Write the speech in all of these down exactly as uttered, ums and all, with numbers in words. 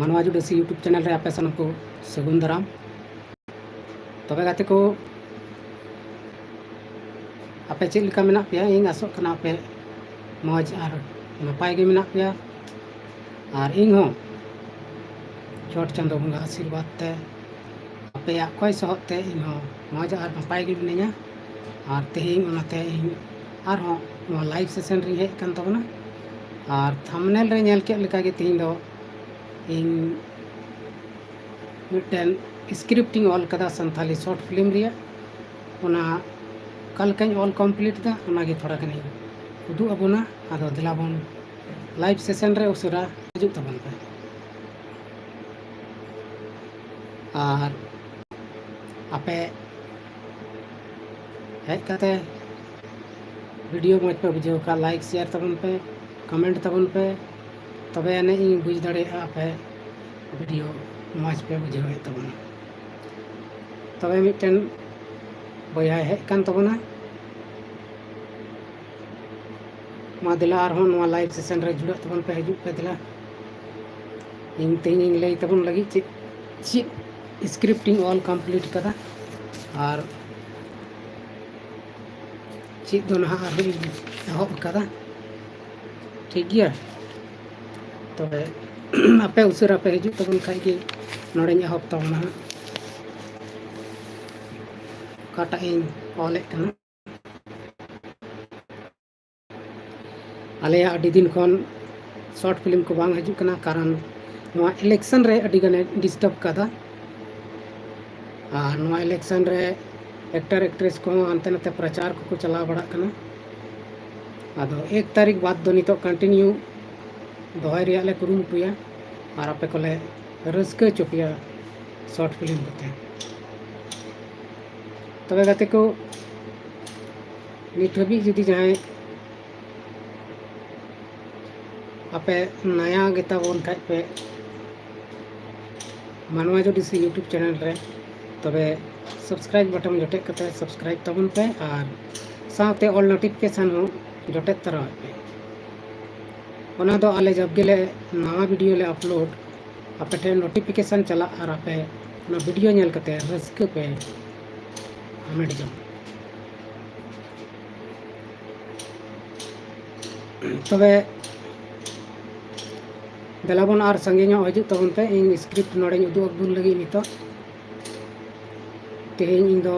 ᱢᱟᱱᱣᱟ ᱡᱩᱰᱟᱹᱥᱤ YouTube channel ᱨᱮ ᱟᱯᱮ ᱥᱟᱱᱟᱢ ᱠᱚ ᱥᱟᱹᱜᱩᱱ ᱫᱟᱨᱟᱢ᱾ ᱛᱚᱵᱮ ᱜᱟᱛᱮ ᱠᱚ, ᱟᱯᱮ ᱪᱮᱫ ᱞᱮᱠᱟ ᱢᱮᱱᱟᱜ ᱯᱮᱭᱟ? ᱤᱧ ᱟᱥᱚᱜ ᱠᱟᱱᱟ ᱟᱯᱮ ᱢᱚᱡᱽ ᱟᱨ ᱱᱟᱯᱟᱭ ᱜᱮ ᱢᱮᱱᱟᱜ ᱯᱮᱭᱟ᱾ ᱟᱨ ᱤᱧ ᱦᱚᱸ ᱪᱷᱚᱴ ᱪᱟᱸᱫᱳ ᱵᱚᱸᱜᱟ ᱟᱥᱤᱨᱵᱟᱫᱽ ᱛᱮ, ᱟᱯᱮᱭᱟᱜ ᱠᱚᱭ ᱥᱚᱦᱚᱫ ᱛᱮ ᱤᱧ ᱦᱚᱸ ᱢᱚᱡᱽ ᱟᱨ ᱱᱟᱯᱟᱭ ᱜᱮ ᱢᱤᱱᱟᱹᱧᱟ᱾ ᱟᱨ ᱛᱮᱦᱮᱧ ᱚᱱᱟᱛᱮ ᱤᱧ ᱟᱨᱦᱚᱸ ᱱᱚᱣᱟ live session ᱨᱤᱧ ᱦᱮᱡ ᱟᱠᱟᱱ ᱛᱟᱵᱚᱱᱟ᱾ ᱟᱨ thumbnail ᱨᱮ ᱧᱮᱞ ᱠᱮᱫ ᱞᱮᱠᱟ ᱜᱮ, ᱛᱮᱦᱮᱧ ᱫᱚ ᱤᱧ ᱢᱤᱫᱴᱮᱱ script ᱤᱧ ᱚᱞ ᱠᱟᱫᱟ ᱥᱟᱱᱛᱷᱟᱞᱤ short film ᱨᱮᱭᱟᱜ᱾ ᱚᱱᱟ ᱚᱠᱟ ᱞᱮᱠᱟᱧ ᱚᱞ complete ᱮᱫᱟ, ᱚᱱᱟᱜᱮ ᱛᱷᱚᱲᱟ ᱜᱟᱱᱤᱧ ᱩᱫᱩᱜ ᱟᱵᱚᱱᱟ᱾ ᱟᱫᱚ ᱫᱮᱞᱟ ᱵᱚᱱ live session ᱨᱮ ᱩᱥᱟᱹᱨᱟ ᱦᱤᱡᱩᱜ ᱛᱟᱵᱚᱱ ᱯᱮ᱾ ᱟᱨ ᱟᱯᱮ ᱦᱮᱡ ᱠᱟᱛᱮ video ᱢᱚᱡᱽ ᱯᱮ ᱵᱩᱡᱷᱟᱹᱣ ᱠᱷᱟᱱ, like share ᱛᱟᱵᱚᱱ ᱯᱮ, comment ᱛᱟᱵᱚᱱ ᱯᱮ, ᱛᱚᱵᱮ ᱟᱹᱱᱤᱡ ᱤᱧ ᱵᱩᱡᱽ ᱫᱟᱲᱮᱭᱟᱜᱼᱟ ᱟᱯᱮ video ᱢᱚᱡᱽ ᱯᱮ ᱵᱩᱡᱷᱟᱹᱣᱮᱫ ᱛᱟᱵᱚᱱᱟ᱾ ᱛᱚᱵᱮ ᱢᱤᱫᱴᱮᱱ ᱵᱚᱭᱦᱟᱭ ᱦᱮᱡ ᱠᱟᱱ ᱛᱟᱵᱚᱱᱟ᱾ ᱢᱟ ᱫᱮᱞᱟ, ᱟᱨᱦᱚᱸ ᱱᱚᱣᱟ live session ᱨᱮ ᱡᱩᱲᱟᱹᱜ ᱛᱟᱵᱚᱱ ᱯᱮ, ᱦᱤᱡᱩᱜ ᱯᱮ ᱫᱮᱞᱟ᱾ ᱤᱧ ᱛᱮᱦᱮᱧ ᱤᱧ ᱞᱟᱹᱭ ᱛᱟᱵᱚᱱ ᱞᱟᱹᱜᱤᱫ ᱪᱮᱫ ᱪᱮᱫ script ᱤᱧ ᱚᱞ complete ᱠᱟᱫᱟ ᱟᱨ ᱪᱮᱫ ᱫᱚ ᱱᱟᱦᱟᱜ ᱟᱨᱦᱚᱸ ᱤᱧ ᱮᱦᱚᱵ ᱠᱟᱫᱟ᱾ ᱴᱷᱤᱠ ᱜᱮᱭᱟ, ᱛᱚᱵᱮ ᱟᱯᱮ ᱩᱥᱟᱹᱨᱟ ᱯᱮ ᱦᱤᱡᱩᱜ ᱛᱟᱵᱚᱱ ᱠᱷᱟᱡ ᱜᱮ ᱱᱚᱰᱮᱧ ᱮᱦᱚᱵ ᱛᱟᱵᱚᱱᱟ ᱦᱟᱸᱜ, ᱚᱠᱟᱴᱟᱜ ᱤᱧ ᱚᱞᱮᱫ ᱠᱟᱱᱟ᱾ ᱟᱞᱮᱭᱟᱜ ᱟᱹᱰᱤ ᱫᱤᱱ ᱠᱷᱚᱱ short film ᱠᱚ ᱵᱟᱝ ᱦᱤᱡᱩᱜ ᱠᱟᱱᱟ, ᱠᱟᱨᱚᱱ ᱱᱚᱣᱟ election ᱨᱮ ᱟᱹᱰᱤ ᱜᱟᱱᱮ disturb ᱠᱟᱫᱟ᱾ ᱟᱨ ᱱᱚᱣᱟ election ᱨᱮ actor actress ᱠᱚᱦᱚᱸ ᱦᱟᱱᱛᱮ ᱱᱟᱛᱮ ᱯᱨᱚᱪᱟᱨ ᱠᱚᱠᱚ ᱪᱟᱞᱟᱣ ᱵᱟᱲᱟᱜ ᱠᱟᱱᱟ᱾ ᱟᱫᱚ ᱮᱠ ᱛᱟᱹᱨᱤᱠᱷ ᱵᱟᱫᱽ ᱫᱚ ᱱᱤᱛᱚᱜ continue ᱫᱚᱦᱚᱭ ᱨᱮᱭᱟᱜ ᱞᱮ ᱠᱩᱨᱩᱢᱩᱴᱩᱭᱟ ᱟᱨ ᱟᱯᱮ ᱠᱚᱞᱮ ᱨᱟᱹᱥᱠᱟᱹ ᱦᱚᱪᱚ ᱯᱮᱭᱟ short film ᱠᱚᱛᱮ᱾ ᱛᱚᱵᱮ ᱜᱟᱛᱮ ᱠᱚ, ᱱᱤᱛ ᱦᱟᱹᱵᱤᱡ ᱡᱩᱫᱤ ᱡᱟᱦᱟᱸᱭ ᱟᱯᱮ ᱱᱟᱭᱟ ᱜᱮᱛᱟ ᱵᱚᱱ ᱠᱷᱟᱡ ᱯᱮ ᱢᱟᱱᱣᱟ ᱡᱩᱰᱤᱥᱤ YouTube channel ᱨᱮ, ᱛᱚᱵᱮ subscribe button ᱡᱚᱴᱮᱫ ᱠᱟᱛᱮ subscribe ᱛᱟᱵᱚᱱ ᱯᱮ ᱟᱨ ᱥᱟᱶᱛᱮ all notification ᱦᱚᱸ ᱡᱚᱴᱮᱫ ᱛᱚᱨᱟᱣᱟᱜ ᱯᱮ᱾ ᱚᱱᱟ ᱫᱚ ᱟᱞᱮ ᱡᱟᱵ ᱜᱮᱞᱮ ᱱᱟᱣᱟ video ᱞᱮ upload, ᱟᱯᱮ ᱴᱷᱮᱱ ᱱᱳᱴᱤᱯᱷᱤᱠᱮᱥᱚᱱ ᱪᱟᱞᱟᱜ ᱟᱨ ᱟᱯᱮ ᱚᱱᱟ ᱵᱷᱤᱰᱤᱭᱳ ᱧᱮᱞ ᱠᱟᱛᱮ ᱨᱟᱹᱥᱠᱟᱹ ᱯᱮ ᱦᱟᱢᱮᱴ ᱡᱚᱝ᱾ ᱛᱚᱵᱮ ᱫᱮᱞᱟ ᱵᱚᱱ ᱟᱨ ᱥᱟᱸᱜᱮ ᱧᱚᱜ ᱦᱤᱡᱩᱜ ᱛᱟᱵᱚᱱ ᱯᱮ᱾ ᱤᱧ ᱥᱠᱨᱤᱯᱴ ᱱᱚᱰᱮᱧ ᱩᱫᱩᱜ ᱟᱵᱚᱱ ᱞᱟᱹᱜᱤᱫ ᱱᱤᱛᱚᱜ᱾ ᱛᱮᱦᱮᱧ ᱤᱧ ᱫᱚ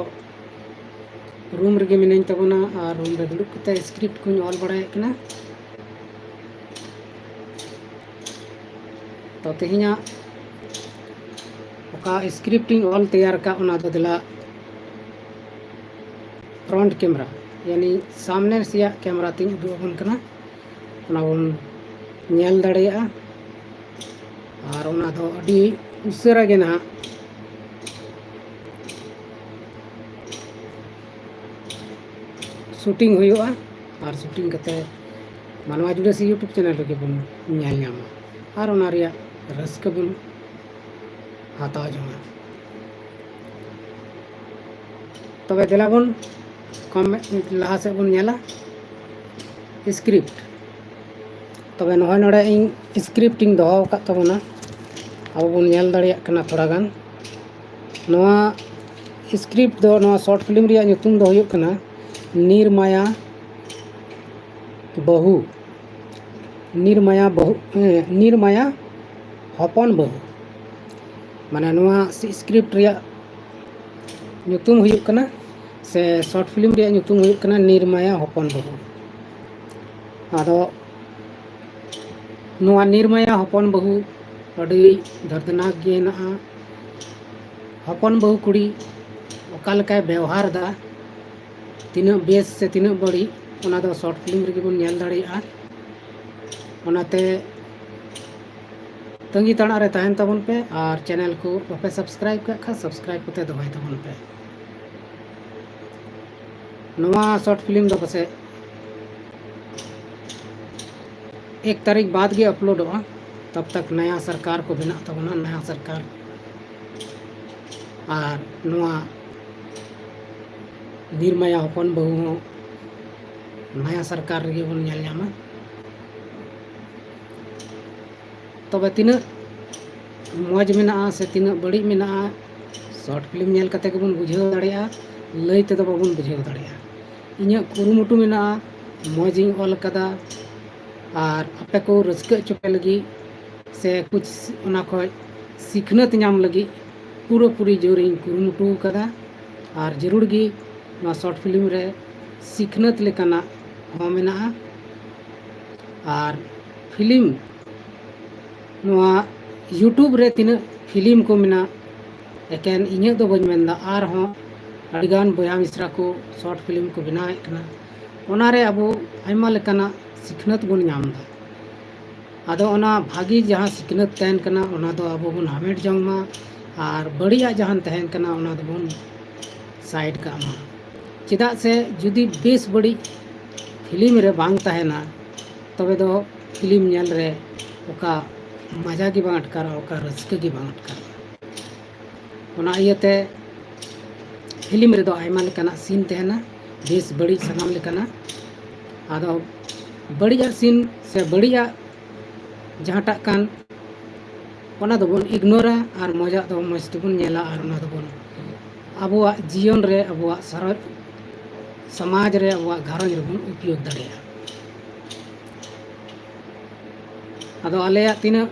ᱨᱩᱢ ᱨᱮᱜᱮ ᱢᱤᱱᱟᱹᱧ ᱛᱟᱵᱚᱱᱟ ᱟᱨ ᱨᱩᱢ ᱨᱮ ᱫᱩᱲᱩᱵ ᱠᱟᱛᱮ ᱥᱠᱨᱤᱯᱴ ᱠᱚᱧ ᱚᱞ ᱵᱟᱲᱟᱭᱮᱫ ᱠᱟᱱᱟ᱾ ᱛᱚ ᱛᱮᱦᱮᱧᱟᱜ ᱚᱠᱟ ᱥᱠᱨᱤᱯᱴ ᱤᱧ ᱚᱞ ᱛᱮᱭᱟᱨ ᱟᱠᱟᱫ, ᱚᱱᱟ ᱫᱚ ᱫᱮᱞᱟ ᱯᱷᱨᱚᱱᱴ ᱠᱮᱢᱮᱨᱟ, ᱭᱟᱱᱤ ᱥᱟᱢᱱᱮ ᱥᱮᱭᱟᱜ ᱠᱮᱢᱮᱨᱟ ᱛᱤᱧ ᱩᱫᱩᱜ ᱟᱵᱚᱱ ᱠᱟᱱᱟ, ᱚᱱᱟ ᱵᱚᱱ ᱧᱮᱞ ᱫᱟᱲᱮᱭᱟᱜᱼᱟ᱾ ᱟᱨ ᱚᱱᱟ ᱫᱚ ᱟᱹᱰᱤ ᱩᱥᱟᱹᱨᱟ ᱜᱮ ᱱᱟᱦᱟᱜ ᱥᱩᱴᱤᱝ ᱦᱩᱭᱩᱜᱼᱟ᱾ ᱟᱨ ᱥᱩᱴᱤᱝ ᱠᱟᱛᱮ ᱢᱟᱱᱣᱟ ᱡᱩᱰᱟᱹᱥᱤ ᱭᱩᱴᱩᱵᱽ ᱪᱮᱱᱮᱞ ᱨᱮᱜᱮ ᱵᱚᱱ ᱧᱮᱞ ᱧᱟᱢᱟ ᱟᱨ ᱚᱱᱟ ᱨᱮᱭᱟᱜ ᱨᱟᱹᱥᱠᱟᱹ ᱵᱚᱱ ᱦᱟᱛᱟᱣ ᱡᱚᱝᱟ᱾ ᱛᱚᱵᱮ ᱫᱮᱞᱟ ᱵᱚᱱ ᱠᱚᱢ ᱞᱟᱦᱟ ᱥᱮᱫ ᱵᱚᱱ ᱧᱮᱞᱟ ᱥᱠᱨᱤᱯᱴ᱾ ᱛᱚᱵᱮ ᱱᱚᱜᱼᱚᱭ ᱱᱚᱰᱮ ᱤᱧ ᱥᱠᱨᱤᱯᱴ ᱤᱧ ᱫᱚᱦᱚ ᱟᱠᱟᱫ ᱛᱟᱵᱚᱱᱟ, ᱟᱵᱚ ᱵᱚᱱ ᱧᱮᱞ ᱫᱟᱲᱮᱭᱟᱜ ᱠᱟᱱᱟ ᱛᱷᱚᱲᱟ ᱜᱟᱱ᱾ ᱱᱚᱣᱟ ᱥᱠᱨᱤᱯᱴ ᱫᱚ, ᱱᱚᱣᱟ ᱥᱚᱨᱴ ᱯᱷᱤᱞᱢ ᱨᱮᱭᱟᱜ ᱧᱩᱛᱩᱢ ᱫᱚ ᱦᱩᱭᱩᱜ ᱠᱟᱱᱟ ᱱᱤᱨᱢᱟᱭᱟ ᱵᱟᱹᱦᱩ, ᱱᱤᱨᱢᱟᱭᱟ ᱵᱟᱹᱦᱩ, ᱦᱮᱸ, ᱱᱤᱨᱢᱟᱭᱟ ᱦᱚᱯᱚᱱ ᱵᱟᱹᱦᱩ᱾ ᱢᱟᱱᱮ ᱱᱚᱣᱟ ᱥᱠᱨᱤᱯᱴ ᱨᱮᱭᱟᱜ ᱧᱩᱛᱩᱢ ᱦᱩᱭᱩᱜ ᱠᱟᱱᱟ, ᱥᱮ ᱥᱚᱨᱴ ᱯᱷᱤᱞᱢ ᱨᱮᱭᱟᱜ ᱧᱩᱛᱩᱢ ᱦᱩᱭᱩᱜ ᱠᱟᱱᱟ ᱱᱤᱨᱢᱟᱭᱟ ᱦᱚᱯᱚᱱ ᱵᱟᱹᱦᱩ᱾ ᱟᱫᱚ ᱱᱚᱣᱟ ᱱᱤᱨᱢᱟᱭᱟ ᱦᱚᱯᱚᱱ ᱵᱟᱹᱦᱩ ᱟᱹᱰᱤ ᱫᱚᱨᱫᱽᱱᱟᱠ ᱜᱮ ᱦᱮᱱᱟᱜᱼᱟ᱾ ᱦᱚᱯᱚᱱ ᱵᱟᱹᱦᱩ ᱠᱩᱲᱤ ᱚᱠᱟ ᱞᱮᱠᱟᱭ ᱵᱮᱣᱦᱟᱨ ᱮᱫᱟ, ᱛᱤᱱᱟᱹᱜ ᱵᱮᱥ ᱥᱮ ᱛᱤᱱᱟᱹᱜ ᱵᱟᱹᱲᱤᱡ, ᱚᱱᱟ ᱫᱚ ᱥᱚᱨᱴ ᱯᱷᱤᱞᱢ ᱨᱮᱜᱮ ᱵᱚᱱ ᱧᱮᱞ ᱫᱟᱲᱮᱭᱟᱜᱼᱟ᱾ ᱚᱱᱟᱛᱮ ᱛᱟᱺᱜᱤ ᱛᱟᱲᱟᱜ ᱨᱮ ᱛᱟᱦᱮᱱ ᱛᱟᱵᱚᱱ ᱯᱮ ᱟᱨ ᱪᱮᱱᱮᱞ ᱠᱚ ᱵᱟᱯᱮ ᱥᱟᱵᱥᱠᱨᱟᱭᱤᱵ ᱠᱟᱜ ᱠᱷᱟᱱ ᱥᱟᱵᱥᱠᱨᱟᱭᱤᱵ ᱠᱟᱛᱮ ᱫᱚᱦᱚᱭ ᱛᱟᱵᱚᱱ ᱯᱮ᱾ ᱱᱚᱣᱟ ᱥᱚᱨᱴ ᱯᱷᱤᱞᱢ ᱫᱚ ᱯᱟᱥᱮᱡ ᱮᱠ ᱛᱟᱹᱨᱤᱠᱷ ᱵᱟᱫᱽ ᱜᱮ ᱟᱯᱞᱳᱰᱚᱜᱼᱟ᱾ ᱛᱟᱵ ᱛᱟᱠ ᱱᱟᱭᱟ ᱥᱚᱨᱠᱟᱨ ᱠᱚ ᱵᱮᱱᱟᱜ ᱛᱟᱵᱚᱱᱟ, ᱱᱟᱭᱟ ᱥᱚᱨᱠᱟᱨ᱾ ᱟᱨ ᱱᱚᱣᱟ ᱱᱤᱨᱢᱟᱭᱟ ᱦᱚᱯᱚᱱ ᱵᱟᱹᱦᱩ ᱦᱚᱸ ᱱᱟᱭᱟ ᱥᱚᱨᱠᱟᱨ ᱨᱮᱜᱮ ᱵᱚᱱ ᱧᱮᱞ ᱧᱟᱢᱟ᱾ ᱛᱚᱵᱮ ᱛᱤᱱᱟᱹᱜ ᱢᱚᱡᱽ ᱢᱮᱱᱟᱜᱼᱟ ᱥᱮ ᱛᱤᱱᱟᱹᱜ ᱵᱟᱹᱲᱤᱡ ᱢᱮᱱᱟᱜᱼᱟ, ᱥᱚᱨᱴ ᱯᱷᱤᱞᱢ ᱧᱮᱞ ᱠᱟᱛᱮ ᱜᱮᱵᱚᱱ ᱵᱩᱡᱷᱟᱹᱣ ᱫᱟᱲᱮᱭᱟᱜᱼᱟ, ᱞᱟᱹᱭ ᱛᱮᱫᱚ ᱵᱟᱵᱚᱱ ᱵᱩᱡᱷᱟᱹᱣ ᱫᱟᱲᱮᱭᱟᱜᱼᱟ᱾ ᱤᱧᱟᱹᱜ ᱠᱩᱨᱩᱢᱩᱴᱩ ᱢᱮᱱᱟᱜᱼᱟ, ᱢᱚᱡᱽ ᱤᱧ ᱚᱞ ᱠᱟᱫᱟ, ᱟᱨ ᱟᱯᱮ ᱠᱚ ᱨᱟᱹᱥᱠᱟᱹ ᱦᱚᱪᱚ ᱯᱮ ᱞᱟᱹᱜᱤᱫ ᱥᱮ ᱠᱩᱪ ᱚᱱᱟ ᱠᱷᱚᱡ ᱥᱤᱠᱷᱱᱟᱹᱛ ᱧᱟᱢ ᱞᱟᱹᱜᱤᱫ ᱯᱩᱨᱟᱹᱯᱩᱨᱤ ᱡᱳᱨᱤᱧ ᱠᱩᱨᱩᱢᱩᱴᱩ ᱠᱟᱫᱟ᱾ ᱟᱨ ᱡᱟᱹᱨᱩᱲ ᱜᱮ ᱱᱚᱣᱟ ᱥᱚᱨᱴ ᱯᱷᱤᱞᱢ ᱨᱮ ᱥᱤᱠᱷᱱᱟᱹᱛ ᱞᱮᱠᱟᱱᱟᱜ ᱦᱚᱸ ᱢᱮᱱᱟᱜᱼᱟ᱾ ᱟᱨ ᱯᱷᱤᱞᱢ ᱱᱚᱣᱟ YouTube ᱨᱮ ᱛᱤᱱᱟᱹᱜ ᱯᱷᱤᱞᱢ ᱠᱚ ᱢᱮᱱᱟᱜ, ᱮᱠᱮᱱ ᱤᱧᱟᱹᱜ ᱫᱚ ᱵᱟᱹᱧ ᱢᱮᱱᱫᱟ, ᱟᱨᱦᱚᱸ ᱟᱹᱰᱤᱜᱟᱱ ᱵᱚᱭᱦᱟ ᱢᱤᱥᱨᱟ ᱠᱚ ᱥᱚᱨᱴ ᱯᱷᱤᱞᱢ ᱠᱚ ᱵᱮᱱᱟᱣᱮᱫ ᱠᱟᱱᱟ᱾ ᱚᱱᱟᱨᱮ ᱟᱵᱚ ᱟᱭᱢᱟ ᱞᱮᱠᱟᱱᱟᱜ ᱥᱤᱠᱷᱱᱟᱹᱛ ᱵᱚᱱ ᱧᱟᱢ ᱮᱫᱟ᱾ ᱟᱫᱚ ᱚᱱᱟ ᱵᱷᱟᱹᱜᱤ ᱡᱟᱦᱟᱸ ᱥᱤᱠᱷᱱᱟᱹᱛ ᱛᱟᱦᱮᱱ ᱠᱟᱱᱟ, ᱚᱱᱟ ᱫᱚ ᱟᱵᱚ ᱵᱚᱱ ᱦᱟᱢᱮᱴ ᱡᱚᱝ ᱢᱟ, ᱟᱨ ᱵᱟᱹᱲᱤᱡᱟᱜ ᱡᱟᱦᱟᱸ ᱛᱟᱦᱮᱱ ᱠᱟᱱᱟ, ᱚᱱᱟ ᱫᱚᱵᱚᱱ ᱥᱟᱭᱤᱰ ᱠᱟᱜ ᱢᱟ᱾ ᱪᱮᱫᱟᱜ ᱥᱮ ᱡᱩᱫᱤ ᱵᱮᱥ ᱵᱟᱹᱲᱤᱡ ᱯᱷᱤᱞᱢ ᱨᱮ ᱵᱟᱝ ᱛᱟᱦᱮᱱᱟ, ᱛᱚᱵᱮ ᱫᱚ ᱯᱷᱤᱞᱢ ᱧᱮᱞ ᱨᱮ ᱚᱠᱟ ᱢᱟᱡᱟ ᱜᱮ ᱵᱟᱝ ᱟᱴᱠᱟᱨᱚᱜᱼᱟ, ᱚᱠᱟ ᱨᱟᱹᱥᱠᱟᱹ ᱜᱮ ᱵᱟᱝ ᱟᱴᱠᱟᱨᱚᱜᱼᱟ᱾ ᱚᱱᱟ ᱤᱭᱟᱹᱛᱮ ᱯᱷᱤᱞᱢ ᱨᱮᱫᱚ ᱟᱭᱢᱟ ᱞᱮᱠᱟᱱᱟᱜ ᱥᱤᱱ ᱛᱟᱦᱮᱱᱟ, ᱵᱮᱥ ᱵᱟᱹᱲᱤᱡ ᱥᱟᱱᱟᱢ ᱞᱮᱠᱟᱱᱟᱜ᱾ ᱟᱫᱚ ᱵᱟᱹᱲᱤᱡᱟᱜ ᱥᱤᱱ ᱥᱮ ᱵᱟᱹᱲᱤᱡᱟᱜ ᱡᱟᱦᱟᱸᱴᱟᱜ ᱠᱟᱱ, ᱚᱱᱟ ᱫᱚᱵᱚᱱ ᱤᱜᱱᱳᱨᱟ ᱟᱨ ᱢᱚᱡᱟᱜ ᱫᱚ ᱢᱚᱡᱽ ᱛᱮᱵᱚᱱ ᱧᱮᱞᱟ, ᱟᱨ ᱚᱱᱟ ᱫᱚᱵᱚᱱ ᱟᱵᱚᱣᱟᱜ ᱡᱤᱭᱚᱱ ᱨᱮ, ᱟᱵᱚᱣᱟᱜ ᱥᱟᱨᱟ ᱥᱚᱢᱟᱡᱽ ᱨᱮ, ᱟᱵᱚᱣᱟᱜ ᱜᱷᱟᱨᱚᱸᱡᱽ ᱨᱮᱵᱚᱱ ᱩᱯᱭᱳᱜᱽ ᱫᱟᱲᱮᱭᱟᱜᱼᱟ᱾ ᱟᱫᱚ ᱟᱞᱮᱭᱟᱜ ᱛᱤᱱᱟᱹᱜ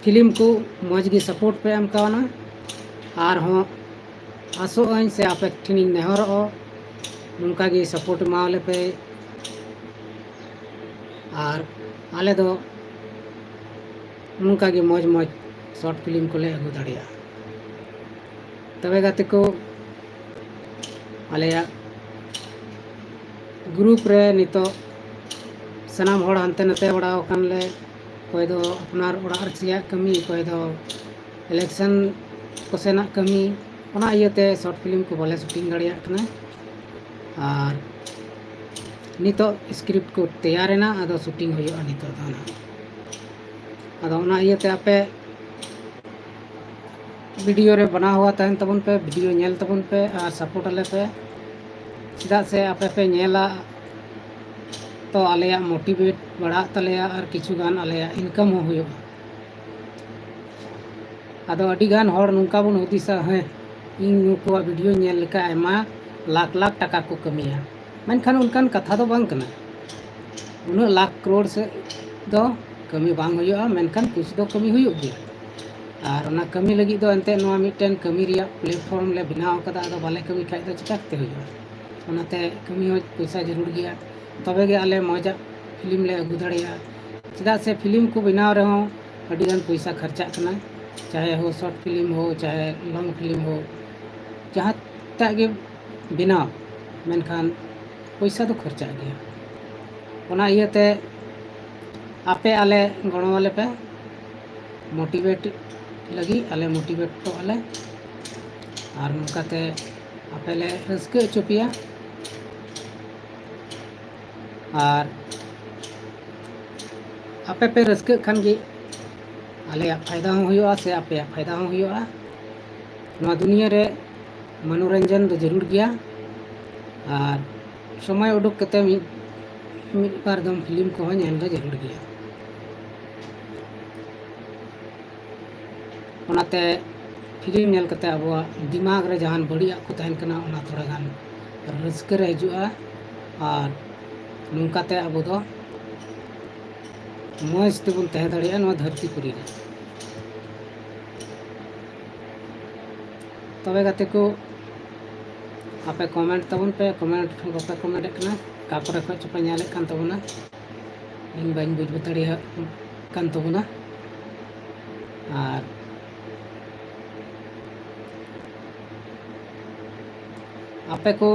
ᱯᱷᱤᱞᱢ ᱠᱚ ᱢᱚᱡᱽ ᱜᱮ ᱥᱟᱯᱳᱨᱴ ᱯᱮ ᱮᱢ ᱠᱟᱣᱱᱟ, ᱟᱨᱦᱚᱸ ᱟᱥᱚᱜ ᱟᱹᱧ ᱥᱮ ᱟᱯᱮ ᱴᱷᱮᱱᱤᱧ ᱱᱮᱦᱚᱨᱚᱜᱼᱟ, ᱱᱚᱝᱠᱟ ᱜᱮ ᱥᱟᱯᱳᱨᱴ ᱮᱢᱟᱣᱟᱞᱮ ᱯᱮ᱾ ᱟᱨ ᱟᱞᱮ ᱫᱚ ᱱᱚᱝᱠᱟ ᱜᱮ ᱢᱚᱡᱽ ᱢᱚᱡᱽ ᱥᱚᱨᱴ ᱯᱷᱤᱞᱢ ᱠᱚᱞᱮ ᱟᱹᱜᱩ ᱫᱟᱲᱮᱭᱟᱜᱼᱟ᱾ ᱛᱚᱵᱮ ᱜᱟᱛᱮ ᱠᱚ, ᱟᱞᱮᱭᱟᱜ ᱜᱨᱩᱯ ᱨᱮ ᱱᱤᱛᱚᱜ ᱥᱟᱱᱟᱢ ᱦᱚᱲ ᱦᱟᱱᱛᱮ ᱱᱟᱛᱮ ᱵᱟᱲᱟ ᱟᱠᱟᱱ ᱞᱮ, ᱚᱠᱚᱭ ᱫᱚ ᱟᱯᱱᱟᱨ ᱚᱲᱟᱜ ᱨᱮᱭᱟᱜ ᱠᱟᱹᱢᱤ, ᱚᱠᱚᱭ ᱫᱚ ᱤᱞᱮᱠᱥᱚᱱ ᱠᱚᱥᱮᱱᱟᱜ ᱠᱟᱹᱢᱤ, ᱚᱱᱟ ᱤᱭᱟᱹᱛᱮ ᱥᱚᱨᱴ ᱯᱷᱤᱞᱢ ᱠᱚ ᱵᱟᱞᱮ ᱥᱩᱴᱤᱝ ᱫᱟᱲᱮᱭᱟᱜ ᱠᱟᱱᱟ᱾ ᱟᱨ ᱱᱤᱛᱚᱜ ᱥᱠᱨᱤᱯᱴ ᱠᱚ ᱛᱮᱭᱟᱨᱮᱱᱟ, ᱟᱫᱚ ᱥᱩᱴᱤᱝ ᱦᱩᱭᱩᱜᱼᱟ ᱱᱤᱛᱚᱜ ᱫᱚ ᱱᱟᱦᱟᱜ᱾ ᱟᱫᱚ ᱚᱱᱟ ᱤᱭᱟᱹᱛᱮ ᱟᱯᱮ ᱵᱷᱤᱰᱤᱭᱳ ᱨᱮ ᱵᱮᱱᱟᱣ ᱦᱩᱭᱟ ᱛᱟᱦᱮᱱ ᱛᱟᱵᱚᱱ ᱯᱮ, ᱵᱷᱤᱰᱤᱭᱳ ᱧᱮᱞ ᱛᱟᱵᱚᱱ ᱯᱮ ᱟᱨ ᱥᱟᱯᱳᱨᱴ ᱟᱞᱮ ᱯᱮ᱾ ᱪᱮᱫᱟᱜ ᱥᱮ ᱟᱯᱮ ᱯᱮ ᱧᱮᱞᱟ ᱛᱚ ᱟᱞᱮᱭᱟᱜ ᱢᱳᱴᱤᱵᱷᱮᱴ ᱵᱟᱲᱦᱟᱜ ᱛᱟᱞᱮᱭᱟ ᱟᱨ ᱠᱤᱪᱷᱩ ᱜᱟᱱ ᱟᱞᱮᱭᱟᱜ ᱤᱱᱠᱟᱢ ᱦᱚᱸ ᱦᱩᱭᱩᱜᱼᱟ᱾ ᱟᱫᱚ ᱟᱹᱰᱤ ᱜᱟᱱ ᱦᱚᱲ ᱱᱚᱝᱠᱟ ᱵᱚᱱ ᱦᱩᱫᱤᱥᱟ, ᱦᱮᱸ, ᱤᱧ ᱱᱩᱠᱩᱣᱟᱜ video ᱧᱮᱞ ᱞᱮᱠᱷᱟᱱ ᱟᱭᱢᱟ ᱞᱟᱠᱷ ᱞᱟᱠᱷ ᱴᱟᱠᱟ ᱠᱚ ᱠᱟᱹᱢᱤᱭᱟ, ᱢᱮᱱᱠᱷᱟᱱ ᱚᱱᱠᱟᱱ ᱠᱟᱛᱷᱟ ᱫᱚ ᱵᱟᱝ ᱠᱟᱱᱟ᱾ ᱩᱱᱟᱹᱜ ᱞᱟᱠᱷ ᱠᱨᱳᱲ ᱥᱮᱫ ᱫᱚ ᱠᱟᱹᱢᱤ ᱵᱟᱝ ᱦᱩᱭᱩᱜᱼᱟ, ᱢᱮᱱᱠᱷᱟᱱ ᱠᱩᱪ ᱫᱚ ᱠᱟᱹᱢᱤ ᱦᱩᱭᱩᱜ ᱜᱮᱭᱟ᱾ ᱟᱨ ᱚᱱᱟ ᱠᱟᱹᱢᱤ ᱞᱟᱹᱜᱤᱫ ᱫᱚ ᱮᱱᱛᱮᱫ ᱱᱚᱣᱟ ᱢᱤᱫᱴᱮᱱ ᱠᱟᱹᱢᱤ ᱨᱮᱭᱟᱜ platform ᱞᱮ ᱵᱮᱱᱟᱣ ᱟᱠᱟᱫᱟ, ᱟᱫᱚ ᱵᱟᱞᱮ ᱠᱟᱹᱢᱤ ᱠᱷᱟᱡ ᱫᱚ ᱪᱤᱠᱟ ᱠᱟᱛᱮ ᱦᱩᱭᱩᱜᱼᱟ? ᱚᱱᱟᱛᱮ ᱠᱟᱹᱢᱤ ᱦᱚᱸ ᱯᱚᱭᱥᱟ ᱡᱟᱹᱨᱩᱲ ᱜᱮᱭᱟ, ᱛᱚᱵᱮ ᱜᱮ ᱟᱞᱮ ᱢᱚᱡᱟᱜ film ᱞᱮ ᱟᱹᱜᱩ ᱫᱟᱲᱮᱭᱟᱜᱼᱟ᱾ ᱪᱮᱫᱟᱜ ᱥᱮ film ᱠᱚ ᱵᱮᱱᱟᱣ ᱨᱮᱦᱚᱸ ᱟᱹᱰᱤ ᱜᱟᱱ ᱯᱚᱭᱥᱟ ᱠᱷᱚᱨᱪᱟᱜ ᱠᱟᱱᱟ, ᱪᱟᱦᱮ ᱦᱳ short film ᱦᱳ, ᱪᱟᱦᱮ long film ᱦᱳ, ᱡᱟᱦᱟᱸᱴᱟᱜ ᱜᱮ ᱵᱮᱱᱟᱣ, ᱢᱮᱱᱠᱷᱟᱱ ᱯᱚᱭᱥᱟ ᱫᱚ ᱠᱷᱚᱨᱪᱟᱜ ᱜᱮᱭᱟ᱾ ᱚᱱᱟ ᱤᱭᱟᱹᱛᱮ ᱟᱯᱮ ᱟᱞᱮ ᱜᱚᱲᱚ ᱟᱞᱮ ᱯᱮ, motivate ᱞᱟᱹᱜᱤᱫ ᱟᱞᱮ motivate ᱠᱚᱜ ᱟᱞᱮ, ᱟᱨ ᱱᱚᱝᱠᱟᱛᱮ ᱟᱯᱮ ᱞᱮ ᱨᱟᱹᱥᱠᱟᱹ ᱦᱚᱪᱚ ᱯᱮᱭᱟ᱾ ᱟᱨ ᱟᱯᱮ ᱯᱮ ᱨᱟᱹᱥᱠᱟᱹᱜ ᱠᱷᱟᱱ ᱜᱮ ᱟᱞᱮᱭᱟᱜ ᱯᱷᱟᱭᱫᱟ ᱦᱚᱸ ᱦᱩᱭᱩᱜᱼᱟ, ᱥᱮ ᱟᱯᱮᱭᱟᱜ ᱯᱷᱟᱭᱫᱟ ᱦᱚᱸ ᱦᱩᱭᱩᱜᱼᱟ᱾ ᱱᱚᱣᱟ ᱫᱩᱱᱤᱭᱟᱹ ᱨᱮ ᱢᱚᱱᱳᱨᱚᱧᱡᱚᱱ ᱫᱚ ᱡᱟᱹᱨᱩᱲ ᱜᱮᱭᱟ, ᱟᱨ ᱥᱚᱢᱚᱭ ᱩᱰᱩᱠ ᱠᱟᱛᱮ ᱢᱤᱫ, ᱢᱤᱫ ᱵᱟᱨ ᱫᱚᱢ film ᱠᱚᱦᱚᱸ ᱧᱮᱞ ᱫᱚ ᱡᱟᱹᱨᱩᱲ ᱜᱮᱭᱟ᱾ ᱚᱱᱟᱛᱮ film ᱧᱮᱞ ᱠᱟᱛᱮ ᱟᱵᱚᱣᱟᱜ ᱫᱤᱢᱟᱜᱽ ᱨᱮ ᱡᱟᱦᱟᱱ ᱵᱟᱹᱲᱤᱡᱟᱜ ᱠᱚ ᱛᱟᱦᱮᱱ ᱠᱟᱱᱟ, ᱚᱱᱟ ᱛᱷᱚᱲᱟ ᱜᱟᱱ ᱨᱟᱹᱥᱠᱟᱹ ᱨᱮ ᱦᱤᱡᱩᱜᱼᱟ, ᱟᱨ ᱱᱚᱝᱠᱟᱛᱮ ᱟᱵᱚ ᱫᱚ ᱢᱚᱡᱽ ᱛᱮᱵᱚᱱ ᱛᱟᱦᱮᱸ ᱫᱟᱲᱮᱭᱟᱜᱼᱟ ᱱᱚᱣᱟ ᱫᱷᱟᱹᱨᱛᱤ ᱯᱩᱨᱤ ᱨᱮ᱾ ᱛᱚᱵᱮ ᱜᱟᱛᱮ ᱠᱚ, ᱟᱯᱮ comment ᱛᱟᱵᱚᱱ ᱯᱮ, comment ᱦᱚᱸ ᱵᱟᱯᱮ comment ᱮᱫ ᱠᱟᱱᱟ, ᱚᱠᱟ ᱠᱚᱨᱮ ᱠᱷᱚᱡ ᱪᱚᱯᱮ ᱧᱮᱞᱮᱫ ᱠᱟᱱ ᱛᱟᱵᱚᱱᱟ, ᱤᱧ ᱵᱟᱹᱧ ᱵᱩᱡᱽ ᱫᱟᱲᱮᱭᱟᱜ ᱠᱟᱱ ᱛᱟᱵᱚᱱᱟ᱾ ᱟᱨ ᱟᱯᱮ ᱠᱚ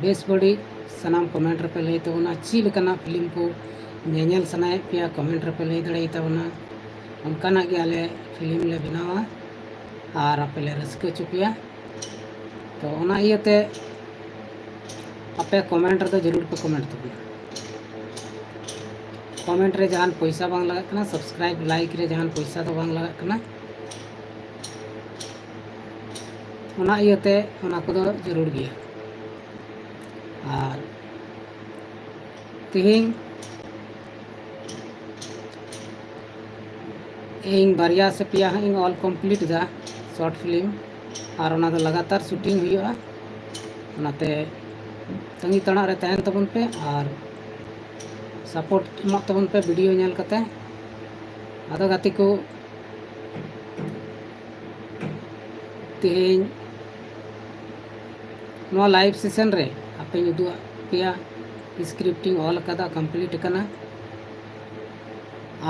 ᱵᱮᱥ ᱵᱟᱹᱲᱤᱡ ᱥᱟᱱᱟᱢ comment ᱨᱮᱯᱮ ᱞᱟᱹᱭ ᱛᱟᱵᱚᱱᱟ᱾ ᱪᱮᱫ ᱞᱮᱠᱟᱱᱟᱜ film ᱠᱚ ᱧᱮᱧᱮᱞ ᱥᱟᱱᱟᱭᱮᱫ ᱯᱮᱭᱟ, comment ᱨᱮᱯᱮ ᱞᱟᱹᱭ ᱫᱟᱲᱮᱭᱟᱛᱟᱵᱚᱱᱟ᱾ ᱚᱱᱠᱟᱱᱟᱜ ᱜᱮ ᱟᱞᱮ film ᱞᱮ ᱵᱮᱱᱟᱣᱟ ᱟᱨ ᱟᱯᱮ ᱞᱮ ᱨᱟᱹᱥᱠᱟᱹ ᱦᱚᱪᱚ ᱯᱮᱭᱟ᱾ ᱛᱚ ᱚᱱᱟ ᱤᱭᱟᱹᱛᱮ ᱟᱯᱮ comment ᱨᱮᱫᱚ ᱡᱟᱹᱨᱩᱲ ᱯᱮ comment ᱛᱟᱵᱚᱱᱟ᱾ Comment ᱨᱮ ᱡᱟᱦᱟᱱ ᱯᱚᱭᱥᱟ ᱵᱟᱝ ᱞᱟᱜᱟᱜ ᱠᱟᱱᱟ, subscribe, like ᱨᱮ ᱡᱟᱦᱟᱱ ᱯᱚᱭᱥᱟ ᱫᱚ ᱵᱟᱝ ᱞᱟᱜᱟᱜ ᱠᱟᱱᱟ᱾ ᱚᱱᱟ ᱤᱭᱟᱹᱛᱮ ᱚᱱᱟ ᱠᱚᱫᱚ ᱡᱟᱹᱨᱩᱲ ᱜᱮᱭᱟ᱾ ᱟᱨ ᱛᱮᱦᱮᱧ ᱤᱧ ᱵᱟᱨᱭᱟ ᱥᱮ ᱯᱮᱭᱟ ᱦᱟᱸᱜ ᱤᱧ ᱚᱞ ᱠᱚᱢᱯᱞᱤᱴ ᱮᱫᱟ ᱥᱚᱨᱴ ᱯᱷᱤᱞᱢ, ᱟᱨ ᱚᱱᱟ ᱫᱚ ᱞᱟᱜᱟᱛᱟᱨ ᱥᱩᱴᱤᱝ ᱦᱩᱭᱩᱜᱼᱟ᱾ ᱚᱱᱟᱛᱮ ᱛᱟᱺᱜᱤ ᱛᱟᱲᱟᱜ ᱨᱮ ᱛᱟᱦᱮᱱ ᱛᱟᱵᱚᱱ ᱯᱮ ᱟᱨ ᱥᱟᱯᱳᱨᱴ ᱮᱢᱚᱜ ᱛᱟᱵᱚᱱ ᱯᱮ ᱵᱷᱤᱰᱤᱭᱳ ᱧᱮᱞ ᱠᱟᱛᱮ᱾ ᱟᱫᱚ ᱜᱟᱛᱮ ᱠᱚ, ᱛᱮᱦᱮᱧ ᱱᱚᱣᱟ ᱞᱟᱭᱤᱵᱷ ᱥᱮᱥᱚᱱ ᱨᱮ ᱟᱯᱮᱧ ᱩᱫᱩᱜ ᱟᱫ ᱯᱮᱭᱟ, ᱥᱠᱨᱤᱯᱴ ᱤᱧ ᱚᱞ ᱟᱠᱟᱫᱟ, ᱠᱚᱢᱯᱞᱤᱴ ᱟᱠᱟᱱᱟ,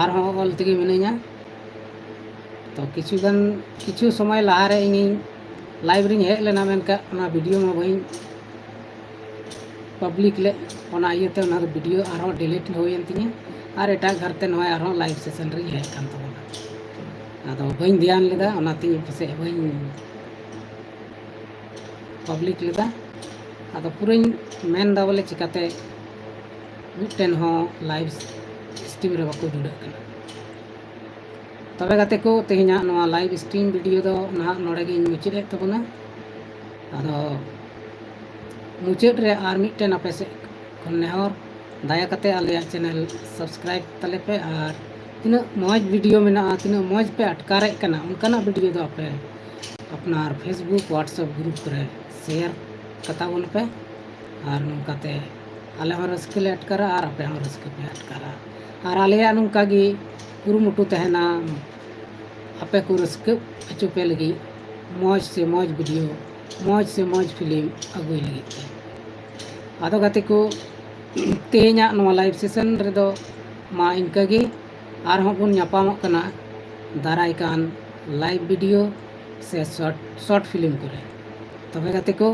ᱟᱨᱦᱚᱸ ᱚᱞ ᱛᱮᱜᱮ ᱢᱤᱱᱟᱹᱧᱟ᱾ ᱛᱚ ᱠᱤᱪᱷᱩ ᱜᱟᱱ, ᱠᱤᱪᱷᱩ ᱥᱚᱢᱚᱭ ᱞᱟᱦᱟᱨᱮ ᱤᱧᱤᱧ ᱞᱟᱭᱤᱵᱷ ᱨᱤᱧ ᱦᱮᱡ ᱞᱮᱱᱟ, ᱢᱮᱱᱠᱷᱟᱱ ᱚᱱᱟ ᱵᱷᱤᱰᱤᱭᱳ ᱢᱟ ᱵᱟᱹᱧ ᱯᱟᱵᱽᱞᱤᱠ ᱞᱮᱫ, ᱚᱱᱟ ᱤᱭᱟᱹᱛᱮ ᱚᱱᱟ ᱫᱚ ᱵᱷᱤᱰᱤᱭᱳ ᱟᱨᱦᱚᱸ ᱰᱤᱞᱤᱴ ᱦᱩᱭᱮᱱ ᱛᱤᱧᱟᱹ᱾ ᱟᱨ ᱮᱴᱟᱜ ᱜᱟᱨᱛᱮ ᱱᱚᱜᱼᱚᱭ ᱟᱨᱦᱚᱸ ᱞᱟᱭᱤᱵᱷ ᱥᱮᱥᱚᱱ ᱨᱤᱧ ᱦᱮᱡ ᱟᱠᱟᱱ ᱛᱟᱵᱚᱱᱟ᱾ ᱟᱫᱚ ᱵᱟᱹᱧ ᱫᱷᱮᱭᱟᱱ ᱞᱮᱫᱟ, ᱚᱱᱟᱛᱮᱧ ᱯᱟᱥᱮᱡ ᱵᱟᱹᱧ ᱯᱟᱵᱽᱞᱤᱠ ᱞᱮᱫᱟ᱾ ᱟᱫᱚ ᱯᱩᱨᱟᱹᱧ ᱢᱮᱱᱫᱟ ᱵᱚᱞᱮ ᱪᱤᱠᱟᱹᱛᱮ ᱢᱤᱫᱴᱮᱱ ᱦᱚᱸ ᱞᱟᱭᱤᱵᱷ ᱥᱴᱨᱤᱢ ᱨᱮ ᱵᱟᱠᱚ ᱡᱩᱲᱟᱹᱜ ᱠᱟᱱᱟ᱾ ᱛᱚᱵᱮ ᱜᱟᱛᱮ ᱠᱚ, ᱛᱮᱦᱮᱧᱟᱜ ᱱᱚᱣᱟ ᱞᱟᱭᱤᱵᱷ ᱥᱴᱨᱤᱢ ᱵᱷᱤᱰᱤᱭᱳ ᱫᱚ ᱱᱟᱦᱟᱜ ᱱᱚᱰᱮ ᱜᱤᱧ ᱢᱩᱪᱟᱹᱫ ᱮᱫ ᱛᱟᱵᱚᱱᱟ᱾ ᱟᱫᱚ ᱢᱩᱪᱟᱹᱫ ᱨᱮ ᱟᱨ ᱢᱤᱫᱴᱮᱱ ᱟᱯᱮ ᱥᱮᱫ ᱠᱷᱚᱱ ᱱᱮᱦᱚᱨ, ᱫᱟᱭᱟ ᱠᱟᱛᱮ ᱟᱞᱮᱭᱟᱜ ᱪᱮᱱᱮᱞ ᱥᱟᱵᱥᱠᱨᱟᱭᱤᱵᱽ ᱛᱟᱞᱮ ᱯᱮ, ᱟᱨ ᱛᱤᱱᱟᱹᱜ ᱢᱚᱡᱽ ᱵᱷᱤᱰᱤᱭᱳ ᱢᱮᱱᱟᱜᱼᱟ, ᱛᱤᱱᱟᱹᱜ ᱢᱚᱡᱽ ᱯᱮ ᱟᱴᱠᱟᱨᱮᱫ ᱠᱟᱱᱟ, ᱚᱱᱠᱟᱱᱟᱜ ᱵᱷᱤᱰᱤᱭᱳ ᱫᱚ ᱟᱯᱮ ᱟᱯᱱᱟᱨ ᱯᱷᱮᱥᱵᱩᱠ, ᱣᱟᱴᱥᱮᱯ ᱜᱨᱩᱯ ᱠᱚᱨᱮ ᱥᱮᱭᱟᱨ ᱠᱟᱛᱟ ᱵᱚᱱ ᱯᱮ᱾ ᱟᱨ ᱱᱚᱝᱠᱟᱛᱮ ᱟᱞᱮ ᱦᱚᱸ ᱨᱟᱹᱥᱠᱟᱹ ᱞᱮ ᱟᱴᱠᱟᱨᱟ ᱟᱨ ᱟᱯᱮ ᱦᱚᱸ ᱨᱟᱹᱥᱠᱟᱹ ᱯᱮ ᱟᱴᱠᱟᱨᱟ᱾ ᱟᱨ ᱟᱞᱮᱭᱟᱜ ᱱᱚᱝᱠᱟ ᱜᱮ ᱠᱩᱨᱩᱢᱩᱴᱩ ᱛᱟᱦᱮᱱᱟ ᱟᱯᱮ ᱠᱚ ᱨᱟᱹᱥᱠᱟᱹ ᱦᱚᱪᱚ ᱯᱮ ᱞᱟᱹᱜᱤᱫ, ᱢᱚᱡᱽ ᱥᱮ ᱢᱚᱡᱽ ᱵᱷᱤᱰᱤᱭᱳ, ᱢᱚᱡᱽ ᱥᱮ ᱢᱚᱡᱽ ᱯᱷᱤᱞᱢ ᱟᱹᱜᱩᱭ ᱞᱟᱹᱜᱤᱫ ᱛᱮ᱾ ᱟᱫᱚ ᱜᱟᱛᱮ ᱠᱚ, ᱛᱮᱦᱮᱧᱟᱜ ᱱᱚᱣᱟ ᱞᱟᱭᱤᱵᱷ ᱥᱮᱥᱚᱱ ᱨᱮᱫᱚ ᱢᱟ ᱤᱱᱠᱟᱹ ᱜᱮ᱾ ᱟᱨᱦᱚᱸ ᱵᱚᱱ ᱧᱟᱯᱟᱢᱚᱜ ᱠᱟᱱᱟ ᱫᱟᱨᱟᱭ ᱠᱟᱱ ᱞᱟᱭᱤᱵᱷ ᱵᱷᱤᱰᱤᱭᱳ ᱥᱮ ᱥᱚᱨᱴ, ᱥᱚᱨᱴ ᱯᱷᱤᱞᱢ ᱠᱚᱨᱮ᱾ ᱛᱚᱵᱮ ᱜᱟᱛᱮ ᱠᱚ,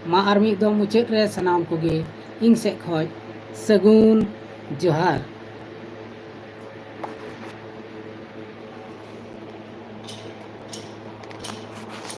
ᱢᱟ ᱟᱨ ᱢᱤᱫ ᱫᱚᱢ ᱢᱩᱪᱟᱹᱫ ᱨᱮ ᱥᱟᱱᱟᱢ ᱠᱚᱜᱮ ᱤᱧ ᱥᱮᱫ ᱠᱷᱚᱱ ᱥᱟᱹᱜᱩᱱ ᱡᱚᱦᱟᱨ᱾